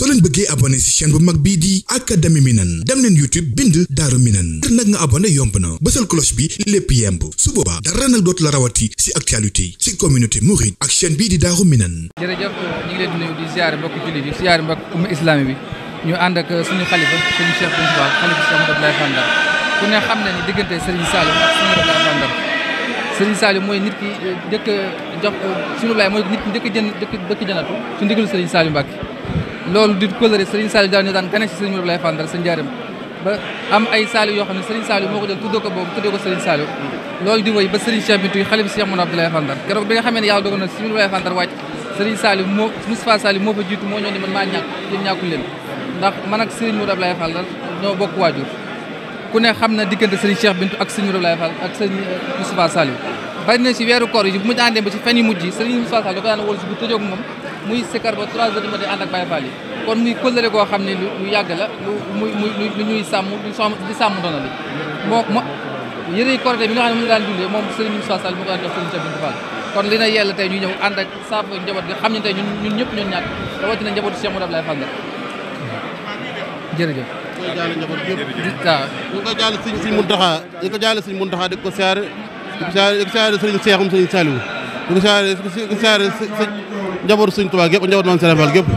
soo leen bëggee abonné ci chaîne bu mag bii di Académie Minane dem leen YouTube bind Daaru Minane ngir nag nga abonné yomb na bësal cloche bi lépp yemb su boobaa dara nag dootu la rawati ci actualité ci communauté mouride ak chaîne bii di Daaru Minane. jërëjëf ñu ngi leen di nuyu di ziare mbokk jullit yi ziare mbokk umma islami bi ñu ànd ak suñu xalifa suñu Cheikh Bintou Fall xalifa Cheikh Abdoulaye Fall Ndar ku ne xam na ni diggante Serigne Saliou ak suñu Abdoulaye Fall Ndar Serigne Saliou mooy nit ki dëkk jox suñu Abdoulaye mooy nit ki dëkk janatu ci ndigalu Serigne Saliou Mbacke loolu di kóllëre Serigne Saliou daal ñu daan gane ci Serigne Abdoulaye Fall Ndar sa njaaram ba am ay Saliou yoo xam ne Serigne Saliou moo ko jël tuddoo ko boobu tuddoo ko Serigne Saliou loolu di woy ba Serigne Cheikh Bintou xalifa Cheikh Abdoulaye Fall Ndar keroog bi nga xamee ne yàlla dogal na Serigne Abdoulaye Fall Ndar wàcc Serigne Saliou moo Moustapha Saliou moo fa jiitu moo ñëw ne man maa ñàkk yéen ñàkkul leen ndax man ak Serigne Abdoulaye Fall Ndar ñoo bokk waajur ku ne xam na diggante Serigne Cheikh Bintou ak Serigne Abdoulaye Fall ak Serigne Moustapha Saliou bari na ci weeru koor yi bu mu àndee ba ci fan yu mujj yi Serigne Moustapha Saliou da ko daan wóolu si bu tëjoog moom muy sikar ba 3 heures du matin ànd ak Baye Fall yi kon muy kóllëre koo xam ne lu yàgg la lu ñuy sàmm di sàmm doona li moo yëre korité bi nga xam ne mu daan dundee moom Serigne Moustapha Saliou moo ko daan jox Serigne Cheikh Bintou Fall kon li na yella tey ñu ñëw ànd ak saafo njaboot gi xam ne tey ñun ñëpp ñun ñàkk rawatina njabootu Cheikh Abdoulaye Fall Ndar jërëjëf ñu ko jaale Serigne Mountakha ñu ko jaale Serigne Mountakha di ko siyaare Serigne Cheikhoum Serigne Saliou di ko siyaare njabootu Serigne Touba gépp njabootu Mame Serigne Fall gépp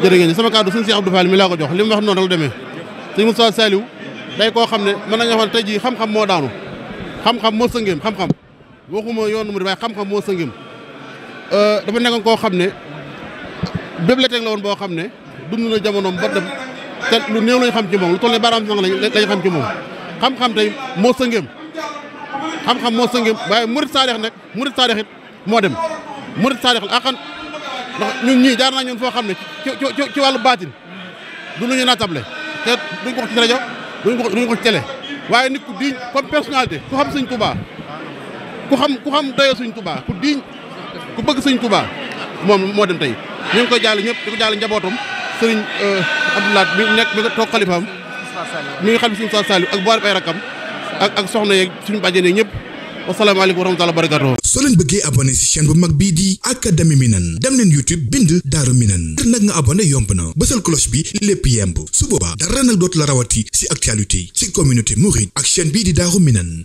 jërë ngeen sama kàddu Serigne Cheikh Abdou Fall mi laa ko jox li mu wax noonu la demee Serigne Moustapha Saliou day koo xam ne mën nañu wax ne tey jii xam-xam moo daanu xam-xam moo sëngeem xam-xam waxuma yoonu mu di waaye xam-xam moo sëngeem dafa nekkoon koo xam ne bibliothèque la woon boo xam ne dund na jamonoom ba dem te lu néew lañ xam ci moom lu toll ne baaraam sax lañ xam ci moom xam-xam tey moo sëngeem xam-xam moo sëngeem waaye murid saadix nag murid saadix it moo dem murid saadix la axan ndax ñun ñii jaar naa ñun foo xam ne ci wàllu baatin du lu ñu naatable te duñ ko wax ci rajo duñ ko ci télé waaye nit ku diñ comme personnalité ku xam Sëñ Touba ku xam doyoo Sëñ Touba ku diñ ku bëgg Sëñ Touba moom moo dem tey ñu ngi koy jaale ñëpp di ko jaale njabootam Sëriñ Abdoulaye mi nekk mi nga toog xalifaam mi ngi xam Sëñ Moustapha Saliou ak boole ay rakam ak soxna yeeg suñu bàjjen yeeg ñëpp wasalaamaaleykum wa rahmatulah barakatuh. soo leen bëggee abonné ci chaîne bu mag bii di Académie Minane dem leen YouTube bind Daaru Minane ngir nag nga abonné yomb na bësal cloche bi lépp yemb su boobaa dara nag dootu la rawati ci actualité ci communauté mouride ak chaîne bii di Daaru Minane.